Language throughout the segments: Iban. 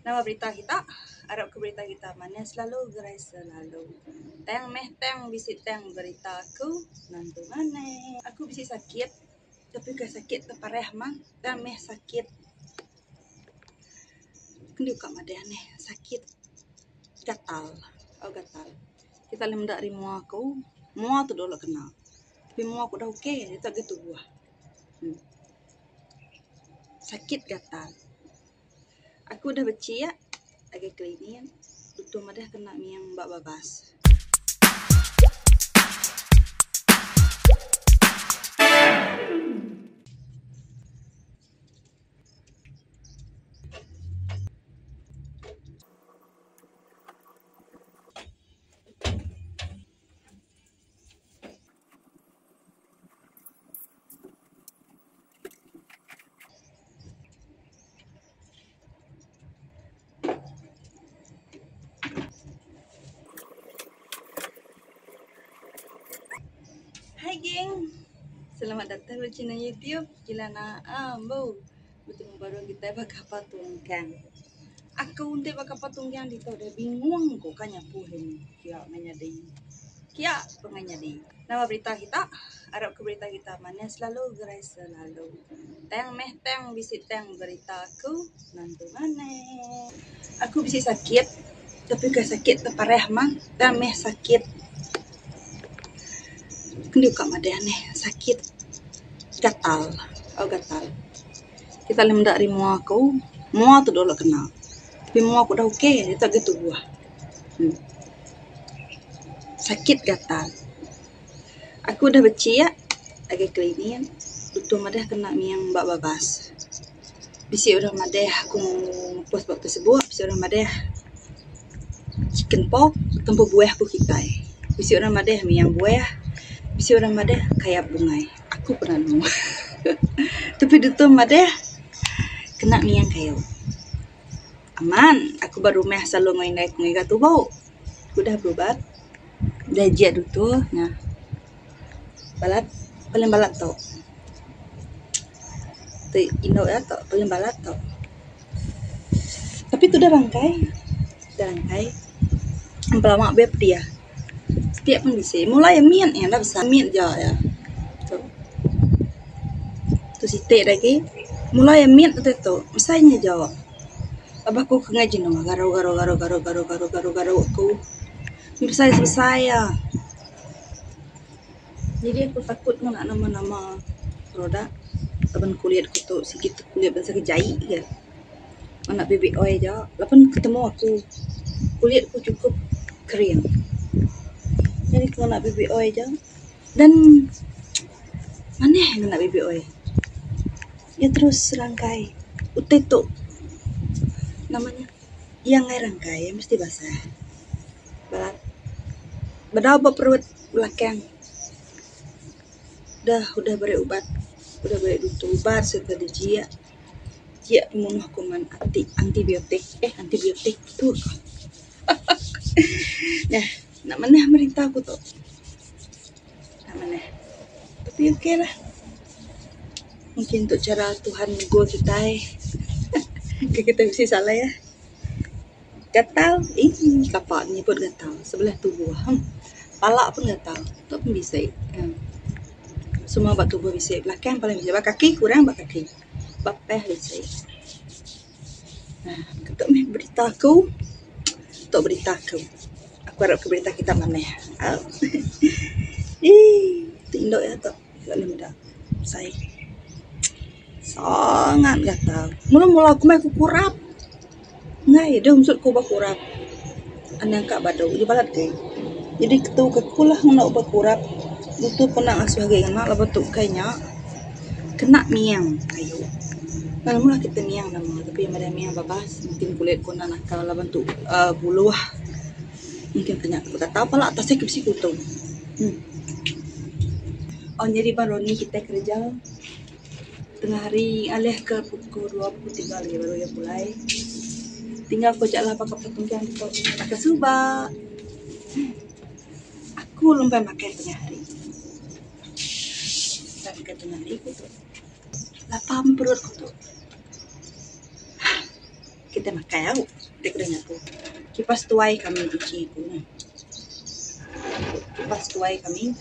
Nama berita kita? Arap ke berita kita manah selalu gerai selalu. Tang meh tang bisi tang berita aku nantu manah. Aku bisi sakit tapi kai sakit te parah mah tang meh sakit Enda ka madah neh sakit gatal au gatal. Kita ulih meda ari mua aku, mua tu dulu kena. Tapi mua aku dah ok ditu agi tubuh. Sakit gatal. Aku udah bechik ngagai klinik dutor madah kena miang ba babas. Hai geng, selamat datang ba channel YouTube Jilana Ambu. Betemu baru kitai ba kapal tunggang. Aku enti ba kapal tunggang ditu deh bingung ku ka nyapu hari ni. Kia meh nyadi. Kia pun meh nyadi. Nama berita kita? Arap ke berita kita manah selalu gerai selalu. Tang meh tang bisi tang berita aku nentu manah. Aku bisi sakit tapi kai sakit te parah mah tang meh sakit Enda ka madah neh sakit gatal au gatal. Kita ulih meda ari mua aku, mua tu dulu kena. Tapi mua aku dah ok ditu agi tubuh. Sakit gatal. Aku udah bechik ngagai klinik dutor madah kena miang ba babas. Bisi orang madah aku post ba Facebook bisi orang madah chicken pox tembu buah ku kitai. Bisi orang madah miang buah bisi orang madah kayap bungai. Aku pun anu. Tapi dutor madah kena miang kayu. Aman aku ba rumah selalu enggau indai ku ngiga tubo. Ku udah berubat udah ijek dutor nya balat paling balat tu. Ti indu iya tu paling balat tu. Tapi tu udah rangkai udah rangkai empa lama beh pedih setiap pun bisi mulai mit iya enda besai mit ja iya tu. Tu siti da agi mulai mit tu mesai nya ja. Aba ku ke ngaji ne garu garu garu garu garu garu garu garu aku besai besai iya. Jadi aku takut ngena nama nama produk laban kulit ku tu sigi kulit bansa ke jai ga. Ngena baby oil ja laban ketemu aku kulit ku cukup kering. Jadi ku ngena baby oil ja dan manih ngena baby oil. Iya terus rangkai utai tu nama nya iya ngai rangkai iya mesti basah. Bedau ba perut belakang dah udah beri ubat udah beri dutu ubat serta dijia jia pimunuh kuman anti antibiotik eh antibiotik tu haha neh nak manah merita ku tu. Nak manah tapi ok lah mungkin tu cara Tuhan negur kitai kitai bisi salah yah. Gatal eii kapa nyebut gatal sebelah tubuh huh pala pun gatal tok pun bisi uhh semua ba tubuh bisi belakang paling bisi ba kaki kurang ba kaki ba peh bisi. Uhh keto meh berita aku tok berita aku. Aku arap ke berita kita manah au eii ti endo iya tok lalu meda sai sangat gatal. Mula mula ku meh ku kurap enggai deh maksud ku ba kurap anang ka badu ji balat ke. Jadi ketu ke ku lah ngena ubat kurap butuh pun ngasuh agi ngena laban tu kai nya kena miang kayu. Lalu meh kita miang nama tapi meda miang babas mungkin kulit ku enda nakal laban tu uhh buluh mungkin ke nya gatal pala tasik ke bisi kutu. Uhh oh nyadi ba Roni kitai kerja tengah hari alih ke pukul dua pukul tiga lagi baru iya pulai. Tinggal ku aja lah baka petunggang tu baka suba. Aku lumba makai tengah hari. Makai tengah hari ku tu. Lapar meh perut ku tu. Kitai makai au ti ku deh aku. Kipas tuai kami uji ku neh. Kipas tuai kami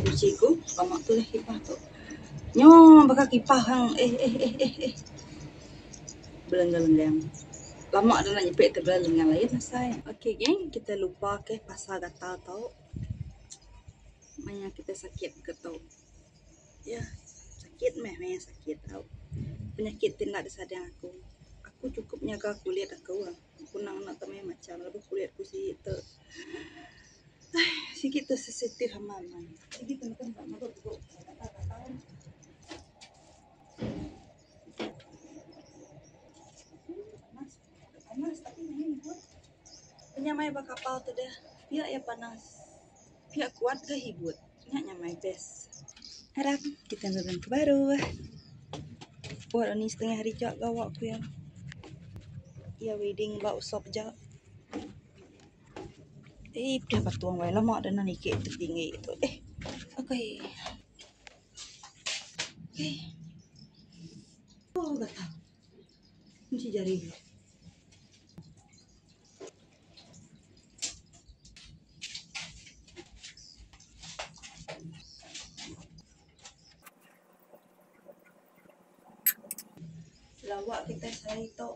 uji ku pama tulih kipah tu. Nyo baka kipah hang eh eh eh eh eh belenggang-lenggang. Lama dah nak nyepi te belenggang lain asai. Okey geng kitai lupa keh pasal gatal tu. Maya kitai sakit ke tu. Ya sakit meh maya sakit tau. Penyakit ti enda disadang aku. Aku chukup nyaga kulit aku. Aku nang enda tau mayuh macam laban kulit ku sigi te aii sigi te sensitif amat meh. Sigi te neken ba gatal gatal. Panas panas tapi mayuh ribut. Penyamai ba kapal tu deh pia iya panas pia kuat ga hibut. Nya nyamai best. Harap kita nulung ke baru. Buat ni setengah hari ja gawa ku iya. Iya wedding ba usop ja. Eii pia patung weh lama da nan ike ti tinggi tu eh. Okay. Eh. Oh gatal. Mesti jari. Lawa kitai sehari tu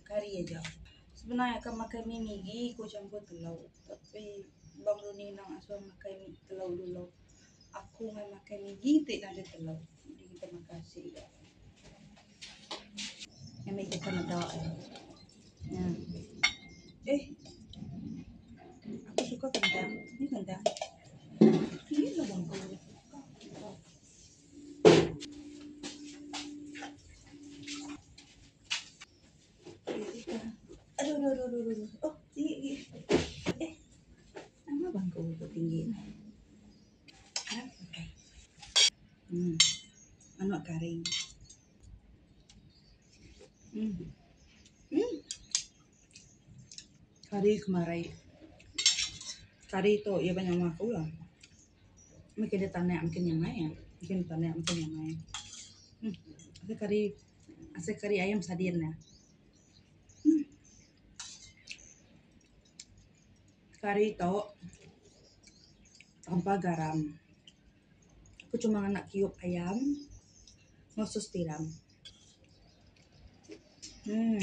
kari aja. Sebenar akan makai mi migi ku campur telo tapi bang Runi nang asuh makai mi telo dulu. Aku ngai makai migi ti nadai telo. Jadi kita makai asi aja. Ngambi kita meda nya. Eh aku suka kentang. Ni kentang. Ini lah bangku. Aduh, aduh, aduh, aduh, aduh. Oh, tinggi, tinggi. Eh, nama bangku tu tinggi ni? Arap makai. Hmm. Manuk kari. Hmm. Hmm. Kari kemari. Kari tu iya ba nyawa aku lah. Mungkin dia tanak mungkin nyamai ah. Mungkin tanak mungkin nyamai. Hmm. Asal kari asal kari ayam sardin ah. Hmm. Kari tu tanpa garam. Aku cuma ngena kiup ayam enggau sos tiram. Hmm.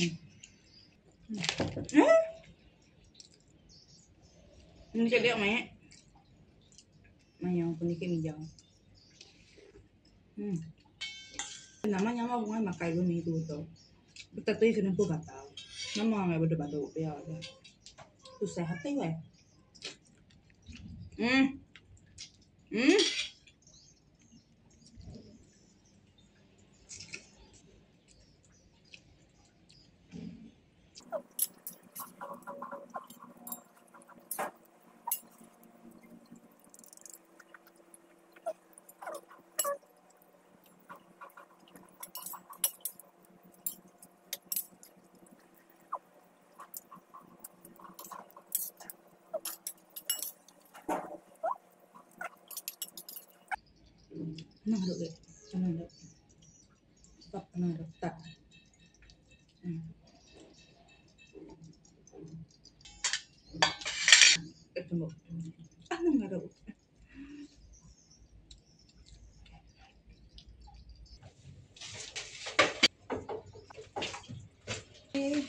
Hmm. Niki dia meh. Mayau pun niki mijau. Hmm. Nama nyawa bungai makai lu minggu tu. Betatui kena empu gatal. Nama ngai badu-badu pia aja. Tusah ati weh. Hmm. Hmm. Anang adu agi. Anang adu. Stop anang adu. Start. Hmm. Eh, tunggu. Anang adu. Eh.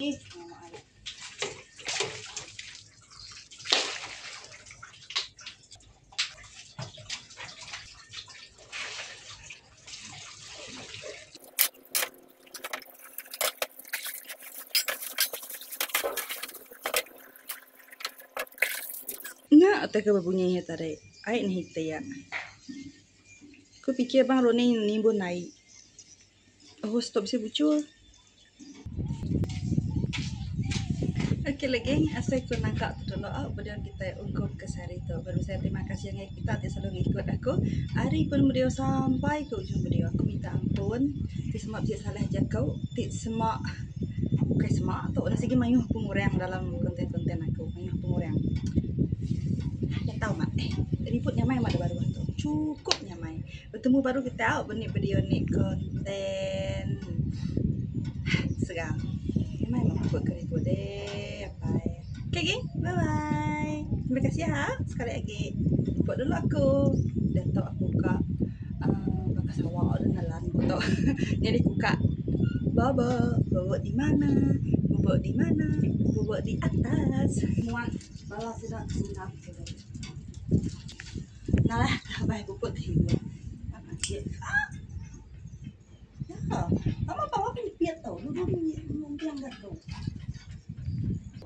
Eh, mama ai. Nya utai ke bebunyi iya tadi. Ai neh iti iya. Ku pikir bang Roni nimbun ai. Oh stop bisi buchur. Okey lah geng, asai ku nangka tu dulu au bedion kitai ungkup ke sehari tu. Baru saya terima kasih ngagai kita ti selalu ngikut aku ari pun video sampai ke ujung video. Aku minta ampun ti sema bisi salah jaku ti sema bukai sema tu dah sigi mayuh pengurang dalam konten-konten aku. Mayuh pengurang. Enda tau mat eh. Ribut nyamai amat da baruh tu. Chukup nyamai. Betemu baru kita au benik video ni konten. Puput ke ribut deh apai. Okay geng, bye bye. Terima kasih ha sekali agi. Puput dulu aku. Diatu aku ka uhh baka sawa da nelan ku tu. Nyadi ku ka bobok, bobok di mana, bobok di mana, bobok di atas. Mua bala sida sindap tu. Ngalah bai puput terhibur. Ah. Ya, lama bawa penyepit tu. Dulu pelanggar tu.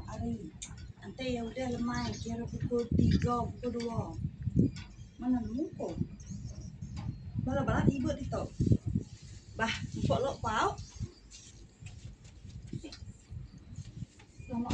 Hari nanti ya udah lemai kira pukul 3, pukul 2. Mana nemu ko. Bala-bala ibut ditu. Bah, empuk lok pau. Lama.